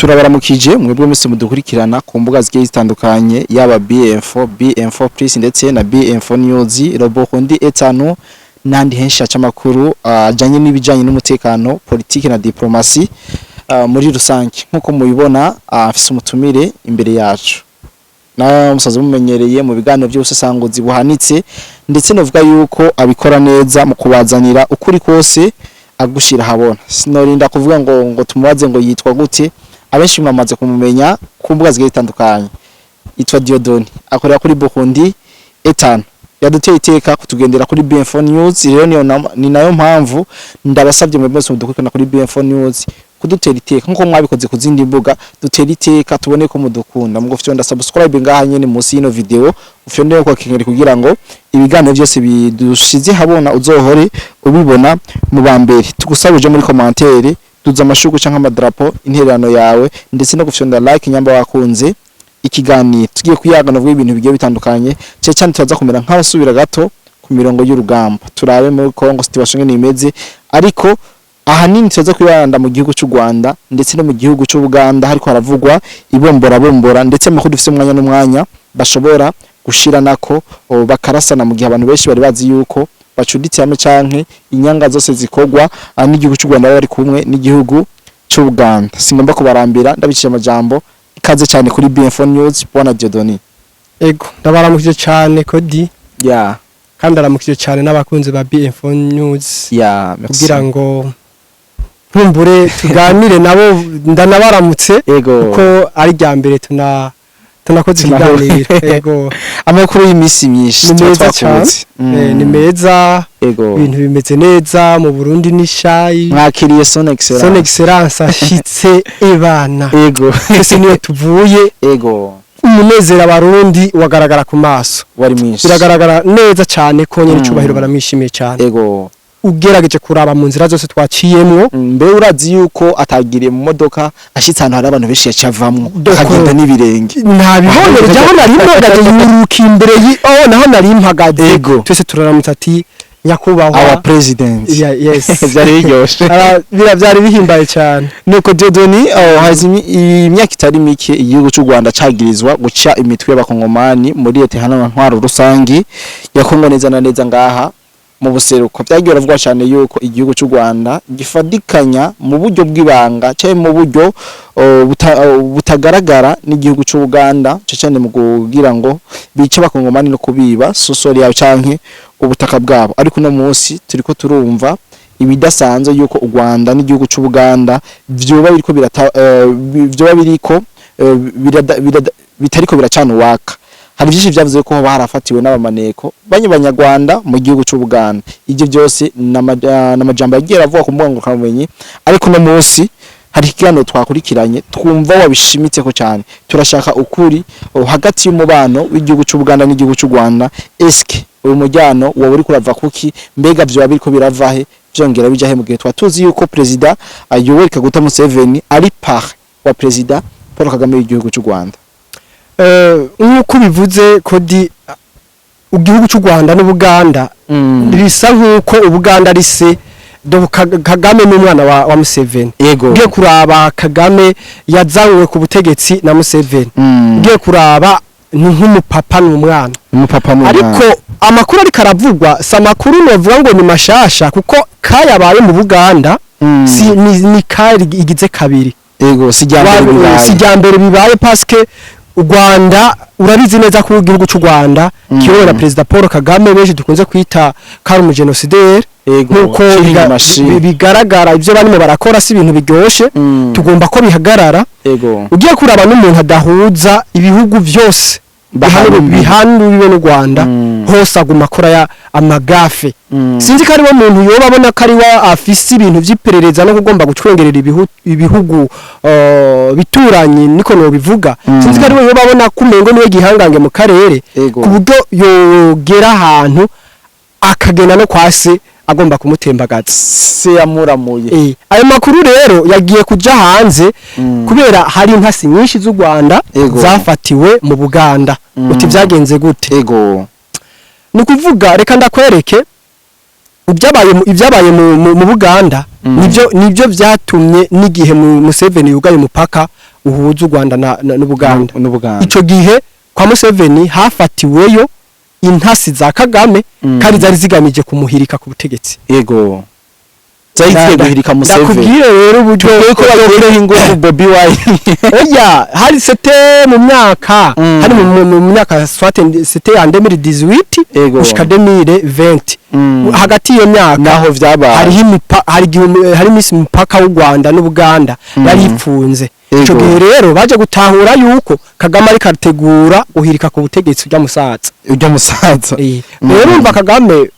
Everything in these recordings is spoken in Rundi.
Turabaramukije mwebwe mwese mudukurikirana ku mbuga zigiye zitandukanye, yaba BM4, BM4 Plus ndetse na BM4 News, Robohundi etanu n'ahandi henshi haca amakuru ajanye n'ibijanye n'umutekano, politike na diplomasi muri rusange. Nk'uko mubibona, afise umutumire imbere yacu, nawe musaza mumenyereye mu biganiro by'ubusesanguzi buhanitse, ndetse novuga yuko abikora neza mu kubazanira ukuri kose agushira habona. Sinorinda kuvuga ngo tumubaze ngo yitwa gute, abenshi mwamaze kumumenya ku mbuga zigiye zitandukanye. Yitwa Dieudonné, akorera kuri Burundi etanu, yaduteye iteka kutugendera kuri BM4 News. Rero niyo ni nayo mpamvu ndabasabye mwebwe mwese mudukurikirana kuri BM4 News kudutera iteka nkuko mwabikoze ku zindi mbuga. Dutera iteka tubone ko mudukunda mu gufyonda subscribe ngaha nyene munsi y'ino video, ufyonde ko kengeri kugira ngo ibiganiro byose bidushize habona uzohore ubibona mu ba mbere. Tugusabuje muri commentaire duza amashugu canke amadrapo intererano yawe, ndetse no gufyonda like nyamba wakunze ikiganiro. Tugiye kuyagana vuga ibintu bigiye bitandukanye, cyane cyane turaza kumera nk'abasubira gato ku mirongo y'urugamba, turabe muri Congo situation ngene imeze, ariko ahanini tuza kwibanda mu gihugu cy'u Rwanda ndetse no mu gihugu cy'u Buganda, hariko haravugwa ibombora bombora, ndetse amakuru dufise umwanya n'umwanya bashobora gushira nako bakarasana, mu gihe abantu benshi bari bazi yuko bacuditse hamwe canke inyanga zose zikogwa n'igihugu cy'u Rwanda bari kumwe n'igihugu cy'u Buganda. Singomba kubarambira, ndabicishije amajambo, ikaze cyane kuri BM4 News, bwana Dieudonné. Ego, ndabaramukije cyane Kodi. Kandi ndaramukije cyane n'abakunzi ba BM4 News. Ya, merci. Kugira ngo nkumbure tuganire nabo, ndanabaramutse kuko ari rya mbere tunakoze ikiganiro. Ego. Amakuru y'iminsi myinshi? Ni tuba meza cyane. twakubutse. Ni meza. Ibintu bimeze neza mu Burundi n'ishayi. Mwakiriye son excellence. Son excellence ashitse ibana. Twese niyo tuvuye. Umunezero abarundi wagaragara ku maso. Wari mwinshi. Biragaragara neza cyane ko nyene icubahiro baramwishimiye cyane. Ugerageje kuraba mu nzira zose twaciyemwo. Mbe urazi yuko atagiriye mu modoka, ashitse ahantu hari abantu benshi yacavamwo Doko. akagenda n'ibirenge? Ntabibonye, jaho nari mpagaze yuruka imbere oh, naho nari mpagaze. Twese turaramutse ati nyakubahwa our president. Yeah, yes. Byari biryoshe. Byari bihimbaye cyane. Nuko Dieudonné, oh, hazi imyaka itari mike igihugu cy'u Rwanda cagirizwa guca imitwe y'abakongomani muri leta iharanira ntwaro rusangi ya Kongo, neza na neza ngaha mu buseruko. Vyagiye biravugwa cyane yuko igihugu cy'u Rwanda gifadikanya mu buryo bw'ibanga cyangwa mu buryo butagaragara n'igihugu cy'u Uganda, cyane mu kugira ngo bice abakongomani no kubiba sous-sol yabo canke ubutaka bwabo. Ariko uno munsi turiko turumva ibidasanzwe yuko u Rwanda n'igihugu cy'u Buganda vyoba biriko birata vyoba biriko bitariko biracana uwaka. Hari byinshi byavuze ko hoba harafatiwe n'abamaneko banye banyarwanda mu gihugu cy'u Buganda. Ibyo byose n'amajambo yagiye aravuga ku mbuga ngurukanabumenyi, ariko uno munsi hari ikiganiro twakurikiranye twumva wabishimitse cyane. Turashaka ukuri hagati y'umubano w'igihugu cy'u Buganda n'igihugu cy'u Rwanda. Eske uyu mujyano wowe uri kurava kuki? Mbega vyoba biriko birava he, vyongera bija he, mu gihe twatuzi yuko perezida Yoweri Kaguta Museveni ari parrain wa perezida Paul Kagame w'igihugu cy'u Rwanda? Nk'uko bivuze Kodi, igihugu cy'u Rwanda n'Ubuganda bisa nk'uko Ubuganda ari se do Kagame n'umwana wa Museveni. Ugiye kuraba, Kagame yazanywe ku butegetsi na Museveni. Ugiye kuraba ni nk'umupapa n'umwana. Umupapa n'umwana. Ariko amakuru ariko aravugwa si amakuru novuga ngo ni mashasha, kuko kayabaye mu Buganda si ni kari igize kabiri. Ego, si rya mbere bibaye. Si rya mbere bibaye, parce que u Rwanda urabizi neza ko igihugu cy'u Rwanda kiyobowe na Perezida Paul Kagame, benshi dukunze kwita kari umugenosideri, nkuko killing machine. bigaragara ibyo barimo barakora si ibintu biryoshe. Tugomba ko bihagarara. Ugiye kuraba n'umuntu adahuza ibihugu byose Bahana imbibe. bihanuriwe n'u Rwanda hose aguma akora ya amagafe. Sinzi ko ariwe muntu yoba abona ko ari we afise ibintu vy'iperereza no kugomba gucwengerera ibihugu bituranye, niko nobivuga. Sinzi ko ariwe yoba abona ko umengo niwe gihangange mu karere, ku buryo yogera ahantu akagenda no kwa se agomba kumutembagaza. Se yamuramuye. Ayo makuru rero yagiye kuja hanze kubera hari intasi nyinshi z'u Rwanda zafatiwe mu Buganda. Uti byagenze gute? Ni ukuvuga, reka ndakwereke ibyabaye mu Buganda. Nibyo byatumye n'igihe Museveni yugaye umupaka. uhuza u Rwanda n'Ubuganda. N'Ubuganda. Ico gihe kwa Museveni hafatiweyo intasi za Kagame, kandi zari zigamije kumuhirika ku butegetsi. Ego, zari zigiye guhirika Museveni. Ndakubwire rero uburyo ko bagireho ingufu Bobi Wine. Oya, hari, c'était mu myaka, hari mu myaka, soit c'était en 2018 gushika 2020. Hagati y'iyo myaka naho vyabaye. Hariho hari igihe hari imisi imipaka w'u Rwanda n'Ubuganda yari ipfunze. Ico gihe rero baje gutahura yuko Kagame ariko arategura guhirika ku butegetsi bwa musaza. Ujya musaza. Rero urumva Kagame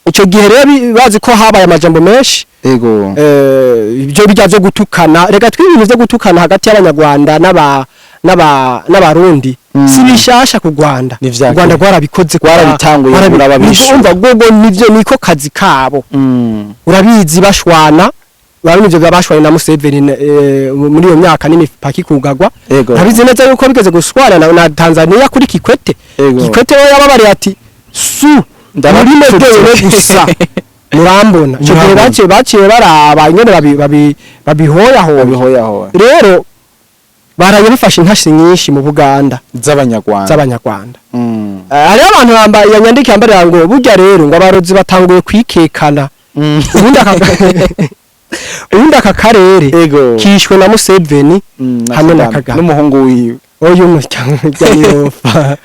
ico gihe rero bazi ko habaye amajambo menshi, ibyo bijya byo gutukana. Reka twibe ibintu byo gutukana hagati y'Abanyarwanda n'Abarundi, si bishasha ku Rwanda. Ni vya U Rwanda kera. rwarabikoze. Rwarabitanguye, rurababisha. Urumva gogo nivyo niko kazi kabo. Urabizi bashwana, urabona ivyo bashwanye na Museveni muri iyo myaka n'imipaka ikugagwa. Urabizi neza yuko bigeze gushwana na Tanzania kuri Kikwete. Kikwete we yababariye ati su Ndabatutse. muri mwebwe gusa murambona. Ico gihe Murambona. baciye baraba ingene babihoyahoya. Babihoyahoya. Rero baraye bafashe intasi nyinshi mu Buganda z'Abanyarwanda. z'Abanyarwanda. Hariho abantu bambaye yanyandika yambarira ngo burya rero ngo abarozi batanguye kwikekana. Ubundi aka karere kishwe na Museveni hamwe na Kagame. N'umuhungu wiwe. Oyu muryango yofa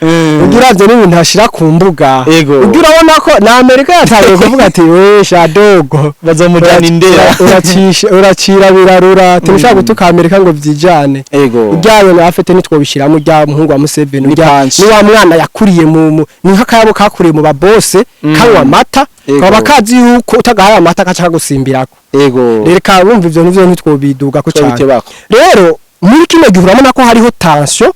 ugira n'ibintu ashira ku mbuga. Ugira urabona ko na Amerika yatangiye kuvuga ati we shadogo bazomujana indera. Uracisha uracira birarura, tushaka gutuka Amerika ngo vyijane. Ujyayo na afete nitwobishiramo ujya muhungu wa Museveni. Ni Ujya punch. ni wa mwana yakuriye mu ni nk'akayabo kakuriye mu babose, kanywa amata, kaba kazi yuko utagahaye amata kaca kagusimbirako. Reka bumva ivyo nivyo ntitwobiduga ko cyane. Twobitebako. Rero muri kino gihe urabona ko hariho tension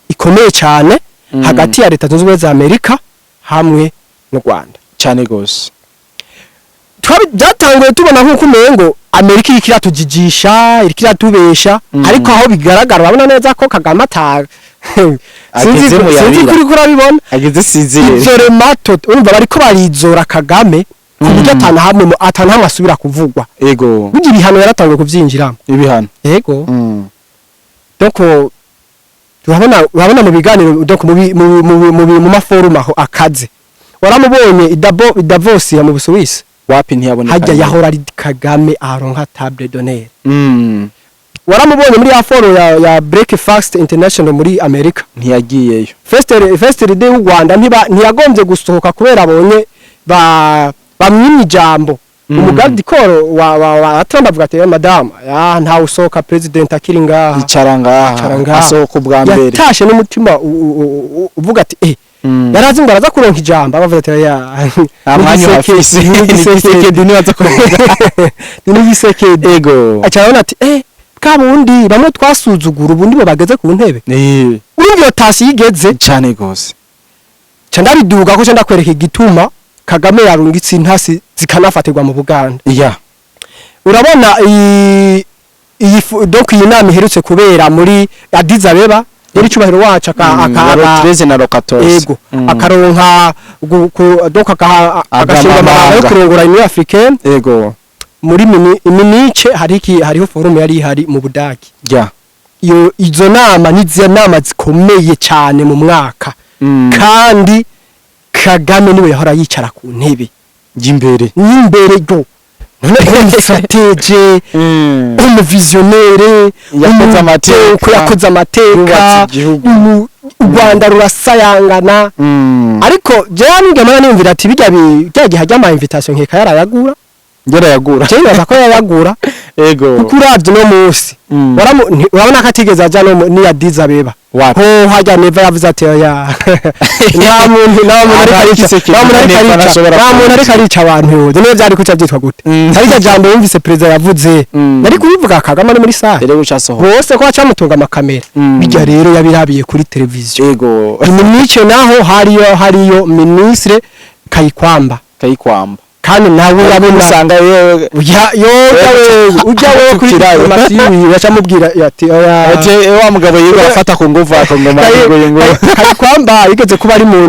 ikomeye cyane hagati ya Leta Zunze Ubumwe za Amerika hamwe n'u Rwanda. Cyane gose. Byatanguye tubona nk'uko umengo Amerika iriko iratujijisha, iriko iratubesha, ariko aho bigaragara urabona neza ko Kagame ata Ageze sinzi mu sinzi yabira. kuri kurabibona. Ageze sizire. Izolement, urumva bariko barizora Kagame ku buryo atana hamwe asubira kuvugwa. Burya ibihano yaratanguye kuvyinjiramo. Ibihano. Yego. Donc urabona mu biganiro, donc mu bi- mu mu mu, mu maforum aho akaze, waramubonye i Davos ya mu Busuwisi? Wapi, ntiyaboneka. Hajya yahora ari Kagame aronka table d'honneur. Waramubonye muri ya forum ya Breakfast International muri Amerika? Ntiyagiyeyo. First Lady w'u Rwanda ntiyagombye gusohoka kubera abonye ba bamwimye ijambo. Umugarde corps wa Trump avuga ati: "Madame, ya ntawe usohoka president akiri ngaha." Icara ngaha. Icara ngaha. Asohoka ubwa mbere. Yatashe n'umutima uvuga ati yarazi ngo araza kuronka ijambo, abavuga ati ya Nta mwanya uhafise. ni Gisekedi. Nibaza kuvuga. Ni Gisekedi. Aca arabona ati ka bundi bamwe twasuzugura ubundi bo bageze ku ntebe. Urumva iyo tasi yigeze. Cyane gose. Ca ndabiduga ko ca ndakwereka igituma Kagame yarungitse intasi zikanafatirwa mu Buganda. Urabona iyi donc iyi nama iherutse kubera muri Addis Abeba, yari cyubahiro wacu aka 13 na le 14. Ego, akaronka donc agashinga amabanga yo kurongora Union Africaine. Muri Munich hari hariho forum yari ihari mu Budagi. Iyo izo nama ni nama zikomeye cyane mu mwaka, kandi Kagame niwe yahora yicara ku ntebe y'imbere. N'imbere yo none stratège, umuvisionnaire. Yakoze amateka. Yakoze amateka. Yubatse igihugu. U Rwanda rurasayangana. Ariko jewe nigema niyumvira ati bijya bijya gihe ajya ama invitation nkeka yarayagura. Yarayagura. Jewe nibaza ko yayagura, kuko uravye no munsi urabona ko atigeze aja no ni Addis Abeba. Wapi. Ho hajya Neva yavuze ati oya, nta muntu ariko arica, nta muntu ariko Neva arica, ntashobora nta muntu ariko kuza. arica abantu. None byari kuca byitwa gute? Hari iryo jambo yumvise perezida yavuze, nari kubivuga Kagame ari muri salle Rero gucasohoka. bose ko bacamutunga amakamera. Bijya rero yabirabiye kuri televiziyo. Munich naho hariyo ministre Kayikwamba. Kayikwamba. Kandi nawe urabona usanga yewe ujya yoga wewe, ujya wewe kuri Tukirayo. diplomasi wiwe acamubwira ati oya. Ati wa mugabo yiwe afata ku nguvu akongoma ngo ngo Kayikwamba yigeze kuba ari mu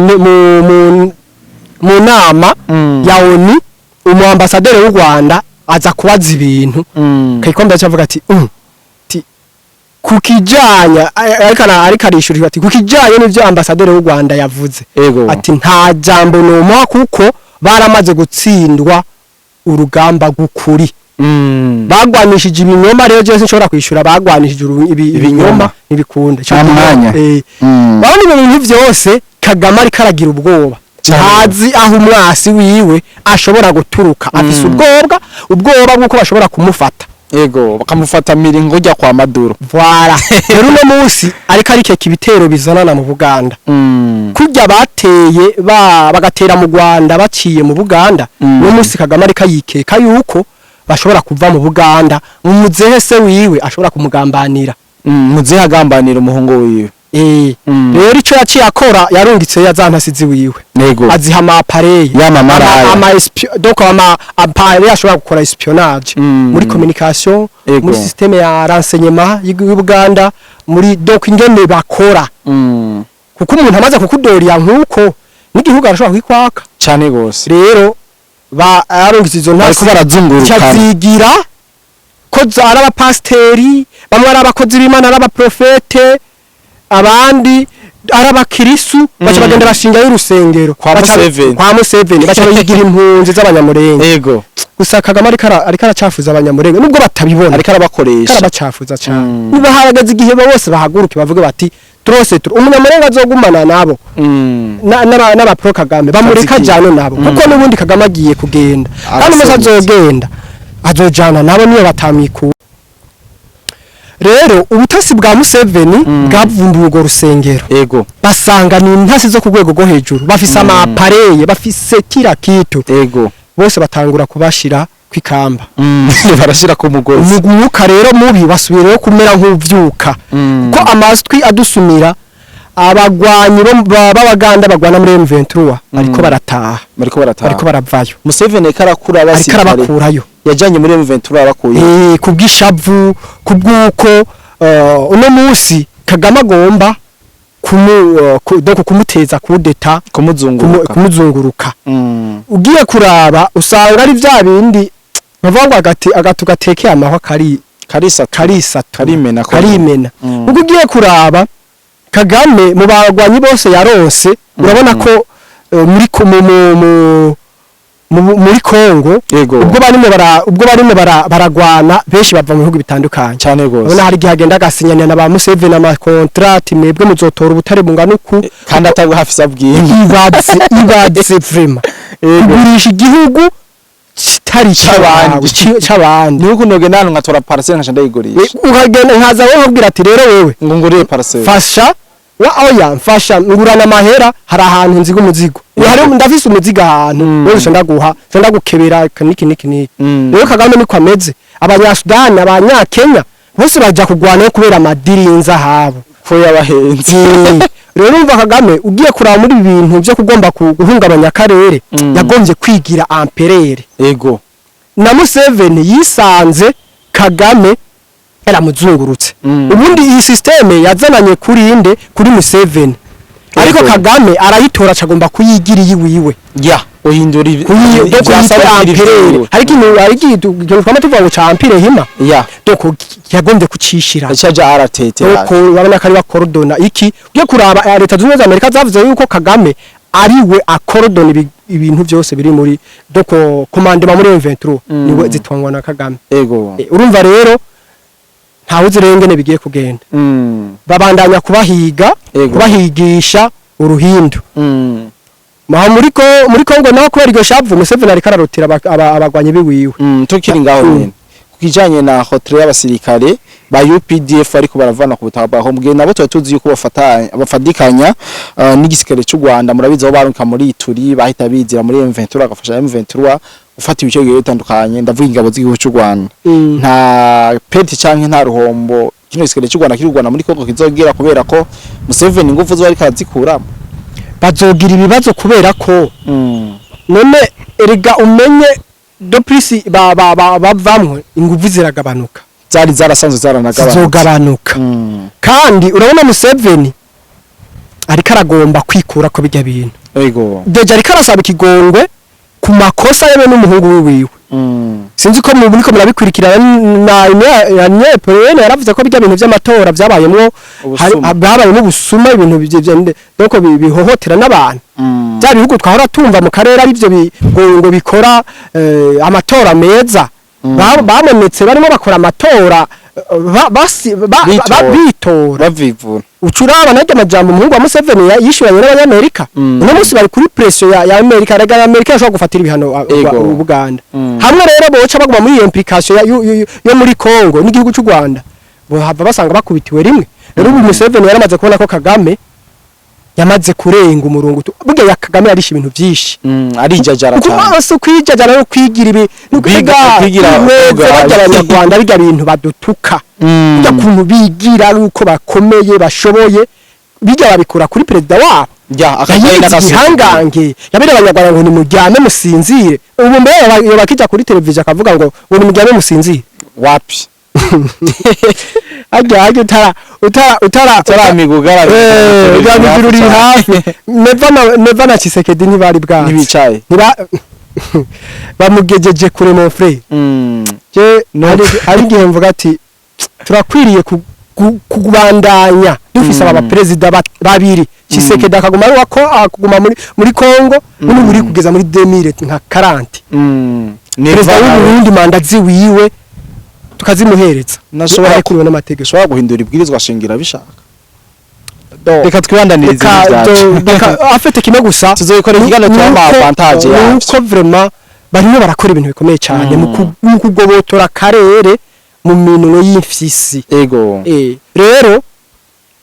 nama ya ONU, umu ambassadeur w'u Rwanda aza kubaza ibintu. Kayikwamba yaca avuga ati ti Ku kijanya ariko arishurira ati ku kijanye n'ivyo ambasaderi w'u Rwanda yavuze, ati nta jambo nomuha kuko baramaze gutsindwa urugamba rw'ukuri, bagwanishije ibinyoma. Rero jewe sinshobora kwishura bagwanishije Ibinyoma. ibinyoma, ntibikunda. Nta mwanya. Urabona ibyo bintu vyose Kagame ariko aragira ubwoba, ntazi aho umwasi wiwe ashobora guturuka, afise ubwoba bw'uko bashobora kumufata. Ego, bakamufata miringo ujya kwa Maduro. Voilà. Rero uno munsi ariko arikeka ibitero bizanana mu Buganda, kurya bateye bagatera mu Rwanda baciye mu Buganda. Uno munsi Kagame ariko yikeka yuko bashobora kuva mu Buganda, mu muzehe se wiwe ashobora kumugambanira. Muzehe agambanira umuhungu wiwe. Rero ico yaciye akora, yarungitse ya za ntasi ziwiwe, aziha ama appareil. Ya mamaraya. Donc ama appareil ashobora gukora espionnage muri communication, muri système ya renseignement y'Ubuganda, muri donc ingene bakora, kuko umuntu amaze kukudoriya nkuko n'igihugu arashobora kwikwaka. Cane gose. Rero ba arungitse izo Bariko ntasi, barazungurukana. cyazigira ko ari abapasiteri, bamwe ari abakozi b'Imana, ari abaprofete, abandi ari abakirisu, baca bagenda bashingayo urusengero. Kwa Museveni. Kwa Museveni, baca bayigira impunzi z'Abanyamurenge. Gusa Kagame ariko aracafuza Abanyamurenge nubwo batabibona. Ariko arabakoresha. Arabacafuza cyane. Niba harageze igihe bose bahaguruke bavuge bati trose tro Umunyamurenge azogumana nabo n'aba pro Kagame bamureka Kazigira. ajyane nabo, kuko n'ubundi Kagame agiye kugenda kandi umunsi Araserutse. azogenda azojana nabo niyo batamikura. Rero ubutasi bwa Museveni bwavumbuye urwo rusengero, basanga ni intasi zo ku rwego rwo hejuru, bafise ama appareil, bafise kira kitu. Bose batangura kubashira kwikamba. Barashira ku mugozi. Umwuka rero mubi basubira kumera nk'uvyuka, ko amatwi adusumira abagwanyi b'Abaganda bagwana muri M23 bariko barataha. Bariko barataha. Bariko baravayo. Museveni ariko arakura ariko abasirikare arabakurayo. Yajanye muri M23 abakuye. Kubw'ishavu, kubw'uko uno munsi Kagame agomba donc kumuteza kudeta, kumuzunguruka. Kumuzunguruka. Ugiye kuraba usanga ari vya bindi bavuga ngo agati agatu gatekeye amahwa kari karisa. Karisatu. Karimena ko. Karimena. Ubwo ugiye kuraba Kagame mu bagwanyi bose yaronse, urabona ko muri ko- mu mu mu muri Kongo, ubwo barimo baragwana, benshi bava mu bihugu bitandukanye. Cyane gose. Urabona hari igihe agenda agasinyana na ba Museveni ama contrat, mwebwe muzotora ubutare bungana uku. Kandi atari hafi abwiye. Ibaze, ibaze vraiment, kugurisha igihugu kitari C'abandi. c'abandi, c'abandi. Niho kunogenda hano nkatora parcelle nkaca ndayigurisha. Ukagenda nkaza wowe nkabwira ati rero wewe ngo ngurire parcelle. Fasha wa oya, mfasha ngurana amahera, hari ahantu nziga umuzigo, hari ndafise umuzigo ahantu, wewe uca ndaguha, uca ndagukebera niki niki niki. Rero Kagame niko ameze, Abanyasudani, Abanyakenya bose baja kugwanayo kubera amadirinza habo. Ko yabahenze. Rero urumva Kagame ugiye kuraba muri ibi bintu byo kugomba guhungabanya akarere, yagombye kwigira empereur. Na Museveni yisanze Kagame yaramuzungurutse. Ubundi iyi système yazananye kuri inde? Kuri Museveni, ariko Kagame arayitora acagomba kuyigira iyiwiwe. Ya, uhindura ibi donc ivyasaba yitwa kugira empereur. ivyiwe. Hari ikintu twama tuvuga ngo ca empire hima, donc yagombye kucishira. Acaja aratete. Donc urabona ko ari bakorodona iki. Ugiye kuraba, Leta Zunze Ubumwe za Amerika zavuze yuko Kagame ariwe akorodona ibintu byose biri muri donc commandement muri M23, niwe zitwangwa na Kagame. Urumva rero ntawe uzi rero ingene bigiye kugenda. Babandanya kubahiga, kubahigisha uruhindu. Maho muri Kongo naho kubera iryo shavu, Museveni ariko ararotira abagwanyi biwiwe. Tukiri ngaho nyene ku kijanye na retrait y'abasirikare ba UPDF ariko baravana ku butaka bwa Kongo, nabo tuba tuzi yuko bafadikanya n'igisirikare cy'u Rwanda. Murabizi aho barunka muri Ituri bahita bizira muri M23, agafasha M23 gufata ibice bigiye bitandukanye, ndavuga ingabo z'igihugu cy'u Rwanda. Nta perte canke nta ruhombo kino gisirikare cy'u Rwanda kiri Rwanda muri Kongo kizogira kubera ko Museveni ingufu zo ariko arazikuramo? Bazogira ibibazo kubera ko none erega umenye de plus ba ba ba bavamwe ingufu ziragabanuka. Zari zarasanzwe zaranagabanutse. Zizogabanuka. Kandi urabona Museveni ariko aragomba kwikura ko bijya bintu. Déjà ariko arasaba ikigongwe ku makosa yewe n'umuhungu wiwe. Sinzi ko muriko murabikurikirana, na Union Européenne yaravuze ko bijya bintu by'amatora byabayemwo Ubusuma. Habayemwo ubusuma, ibintu donc bihohotera n'abantu. Bya bihugu twahora tumva mu karere ari byo ngo bikora amatora meza, babonetse barimo bakora amatora Bitora. bitora. Bavivura. Ucuraba naryo amajambo umuhungu wa Museveni yishuranye n'Abanyamerika. Uno munsi bari kuri pression ya Amerika. Rega ya Amerika yashobora gufatira ibihano Ubuganda. Hamwe rero boca baguma muri iyo implication yo muri Congo n'igihugu cy'u Rwanda, bohava basanga bakubitiwe rimwe. Rero ubu Museveni yaramaze kubona ko Kagame yamaze kurenga umurongo. Burya ya Kagame yarishe ibintu byinshi. Arijajara Kuko cyane. bose kwijajara no kwigira ibi no Kwigira neza. ubwayi. Barya Abanyarwanda bijya bintu badutuka, bijya kuntu bigira yuko bakomeye, bashoboye, bijya babikura kuri perezida wabo. Ya akajyanye Yayigize n'agasuzuguro. igihangange, yabereye Abanyarwanda ngo nimuryame musinzire. Ubu mbere yoba bakijya kuri televiziyo akavuga ngo nimuryame musinzire? Wapi. Harya utara Utaramiga ugaramye. Ugaramye uri hafi. Neva na Tshisekedi ntibari bwanze. Ntibicaye. Ntiba bamugejeje kure, mon frère. Je hari igihe mvuga ati turakwiriye kubandanya dufise aba perezida babiri, Tshisekedi akaguma ari wako, akaguma muri Congo n'ubu kugeza muri 2000 nka 40. Perezida Neva w'u Burundi manda ziwiwe tukazimuhereza. Arekuwe n'amategeko. Ashobora guhindura ibwirizwa shingiro abishaka. Reka twibandanirize Reka ibyacu. Afite kimwe gusa. Tuzobikora ikiganiro cy'ama avantage yavyo. Nuko vraiment barimo barakora ibintu bikomeye cyane mu kugobotora akarere mu minwe y'imfyisi. Rero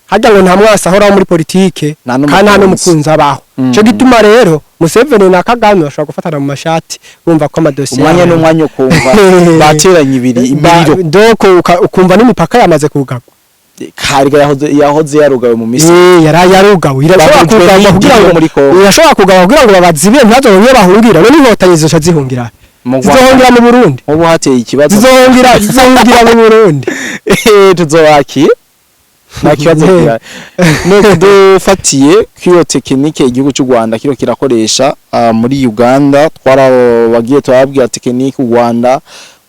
harya ngo nta mwasi ahoraho muri politike, Nta kandi nta n'umukunzi. n'umukunzi abaho. Ico gituma rero Museveni na Kagame bashobora gufatana mu mashati, bumva ko amadosiye Umwanya yabo- n'umwanya ukumva bateranye ibiri imiriro. Donc ukumva n'imipaka yamaze kugarwa. Kariga yahoze yarugawe mu misi. Yari yarugawe, irashobora Bahujwe kugarwa n'idini kugira yo ngo muri Congo. Irashobora kugarwa kugira ngo babazibire, ntibazobone iyo bahungira. None Inkotanyi zizoca zihungira? Mu Rwanda. Zizohungira mu Burundi? Nk'ubu hateye ikibazo. Zizohungira mu Burundi. Tuzobakira, nta kibazo gihari. Nuko dufatiye kw'iyo technique igihugu cy'u Rwanda kiro kirakoresha muri Uganda, twarabagiye turababwira technique u Rwanda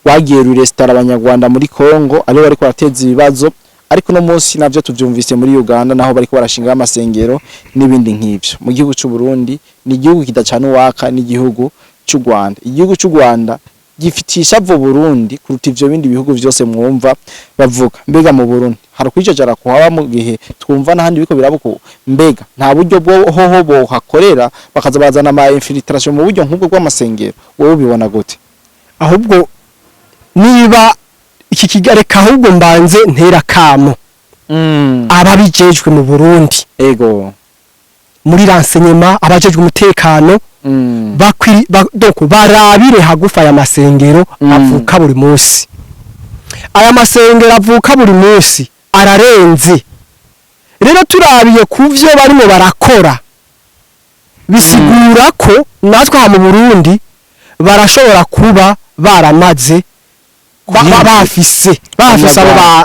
rwagiye rurestara Abanyarwanda muri Congo aribo bariko barateza ibibazo, ariko no munsi navyo tuvyumvise muri Uganda naho bariko barashinga amasengero n'ibindi nk'ivyo. Mu gihugu cy'u Burundi ni igihugu kidacana uwaka n'igihugu cy'u Rwanda. Igihugu cy'u Rwanda gifitiye ishavu Burundi kuruta ivyo bindi bihugu vyose mwumva bavuga. Mbega mu Burundi hari kwijajara kuhaba mu gihe twumva n'ahandi biko birabuko? Mbega nta buryo bwo hoho bohakorera bakaza bazana ama infiltration mu buryo nk'ubwo bw'amasengero? Wowe ubibona gute? Ahubwo niba iki kigareka, ahubwo mbanze ntera kamo ababijejwe mu Burundi, muri renseignement, abajejwe umutekano, donc barabire hagufa aya masengero avuka buri munsi. Aya masengero avuka buri munsi ararenze. Rero turabiye ku vyo barimo barakora, bisigura ko natwe aha mu Burundi barashobora kuba baramaze bafise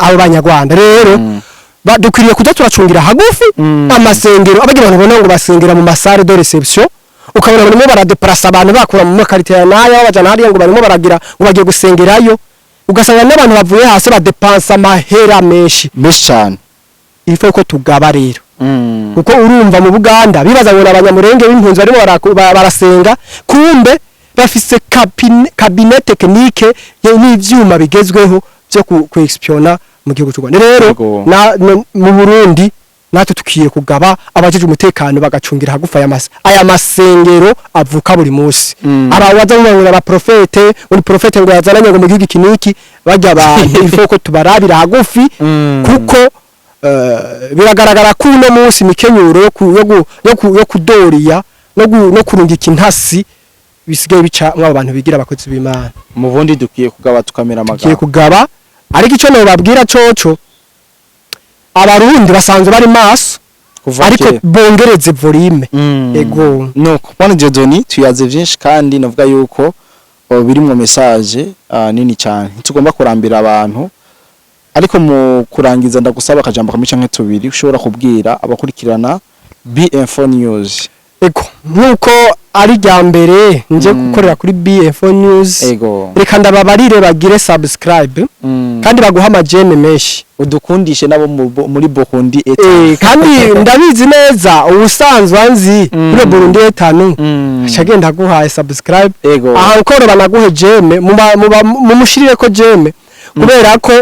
abo Banyarwanda. Rero dukwiriye kuja turacungira hagufi amasengero. Abagira abantu babona ngo basengera mu ma salles de réception, ukabona barimo baradeplasa abantu bakura mu ma quartiers ya naya babajana hariya, ngo barimo baragira ngo bagiye gusengerayo, ugasanga n'abantu bavuye hasi badepansa amahera menshi. Menshi cyane. Il faut ko tugaba rero, kuko urumva mu Buganda bibaza ngo n'Abanyamurenge b'impunzi barimo barasenga, kumbe bafise cabinet technique n'ivyuma bigezweho byo ku espiona mu gihugu cy'u Rwanda. Rero mu Burundi natwe tukiye kugaba, abajeje umutekano bagacungira hagufa aya masengero avuka buri munsi. Aba waza ngo aba prophète, uri prophète ngo yazananye ngo mu gihugu iki niki, bajya abantu il faut ko tubarabira hagufi, kuko biragaragara ko uno munsi imikenyuro yo kudoriya no kurungika intasi bisigaye bica mw'abo bantu bigira abakozi b'Imana. Mu bundi dukwiye kugaba, tukamera Tugiye amagambo. kugaba, ariko icyo nobabwira coco, Abarundi basanzwe bari maso, kuva ariko kera. bongereze volume. Ego. Nuko bwana Dieudonné, tuyaze vyinshi kandi navuga yuko birimwo message nini cyane. Ntitugomba kurambira abantu, ariko mu kurangiza ndagusaba akajambo kamwe canke tubiri ushobora kubwira abakurikirana BM4 News. Ego, nkuko ari rya mbere nje gukorera kuri BF News, reka ndababarire bagire subscribe kandi baguha ama j'aime menshi. Udukundishe nabo muri Burundi eta. Kandi ndabizi neza ubusanzwe anzi muri Burundi etanu aca agenda aguhaye subscribe, aha ukoro banaguhe j'aime, mumushirire ko j'aime, kubera ko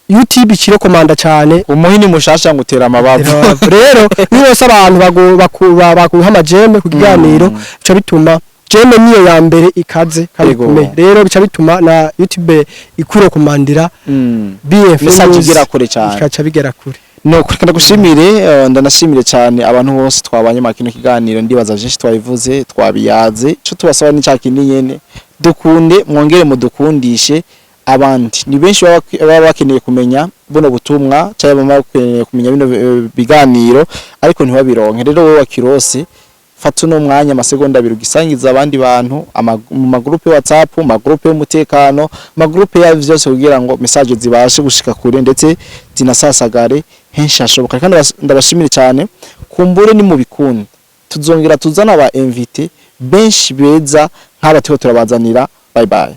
YouTube ikirekomanda cyane. Umuhini mushasha ngo utera amabavu. Rero niyo yose abantu baguha ama j'aime ku kiganiro, bica bituma j'aime niyo ya mbere ikaze kandi ikomeye. Rero bica bituma na YouTube ikurekomandira BF Message News, igera kure cyane. ikaca bigera kure. No reka ndagushimire, ndanashimire cyane abantu bose twabanye mu kino kiganiro. Ndibaza byinshi twabivuze, twabiyaze. Ico tubasaba ni cya kindi nyene: dukunde, mwongere mudukundishe abandi. Ni benshi baba bakeneye kumenya buno butumwa cyangwa baba bakeneye kumenya bino biganiro, ariko ntibabironke. Rero wowe wakirose, fata uno mwanya, amasegonda 2, ugisangiza abandi bantu mu magrupe WhatsApp, mu magrupe y'umutekano, magrupe ya vyose, kugira ngo message zibashe gushika kure ndetse zinasasagare henshi hashoboka. Kandi ndabashimire cyane. Kumbure ni mu bikundi tuzongera tuzana aba invité benshi beza nk'aba turiko turabazanira. Bye bye.